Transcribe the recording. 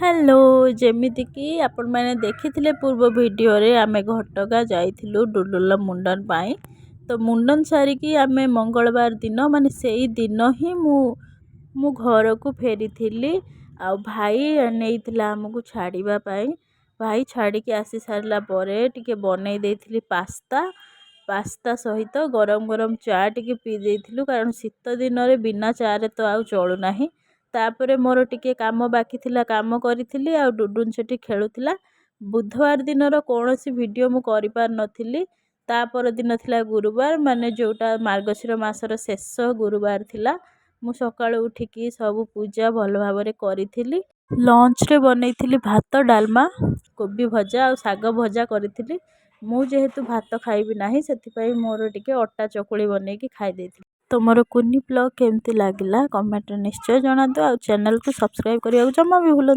Hello, ଯେମିତିକି ଆପଣମାନେ ଦେଖିଥିଲେ ପୂର୍ବ ଭିଡ଼ିଓରେ, ଆମେ ଘଟଗାଁ ଯାଇଥିଲୁ ଡୁଡୁଲ ମୁଣ୍ଡନ ପାଇଁ। ତ ମୁଣ୍ଡନ ସାରିକି ଆମେ ମଙ୍ଗଳବାର ଦିନ, ମାନେ ସେଇ ଦିନ ହିଁ ମୁଁ ଘରକୁ ଫେରିଥିଲି। ଆଉ ଭାଇ ନେଇଥିଲା ଆମକୁ ଛାଡ଼ିବା ପାଇଁ। ଭାଇ ଛାଡ଼ିକି ଆସି ସାରିଲା ପରେ ଟିକେ ବନେଇ ଦେଇଥିଲି ପାସ୍ତା। ପାସ୍ତା ସହିତ ଗରମ ଗରମ ଚା ଟିକେ ପିଇ ଦେଇଥିଲୁ, କାରଣ ଶୀତ ଦିନରେ ବିନା ଚାରେ ତ ଆଉ ଚଳୁନାହିଁ। ତାପରେ ମୋର ଟିକେ କାମ ବାକି ଥିଲା, କାମ କରିଥିଲି ଆଉ ଡୁଡୁନ ସେଠି ଖେଳୁଥିଲା। ବୁଧବାର ଦିନର କୌଣସି ଭିଡ଼ିଓ ମୁଁ କରିପାରିନଥିଲି। ତା ପରଦିନ ଥିଲା ଗୁରୁବାର, ମାନେ ଯେଉଁଟା ମାର୍ଗଶିର ମାସର ଶେଷ ଗୁରୁବାର ଥିଲା। ମୁଁ ସକାଳୁ ଉଠିକି ସବୁ ପୂଜା ଭଲ ଭାବରେ କରିଥିଲି। ଲଞ୍ଚରେ ବନେଇଥିଲି ଭାତ, ଡାଲମା, କୋବି ଭଜା ଆଉ ଶାଗ ଭଜା କରିଥିଲି। ମୁଁ ଯେହେତୁ ଭାତ ଖାଇବି ନାହିଁ, ସେଥିପାଇଁ ମୋର ଟିକେ ଅଟା ଚକୁଳି ବନେଇକି ଖାଇ ଦେଇଥିଲି। ତ ମୋର କୁନି ବ୍ଲଗ୍ କେମିତି ଲାଗିଲା, କମେଣ୍ଟରେ ନିଶ୍ଚୟ ଜଣାନ୍ତୁ ଆଉ ଚ୍ୟାନେଲକୁ ସବସ୍କ୍ରାଇବ୍ କରିବାକୁ ଜମା ବି ଭୁଲନ୍ତୁ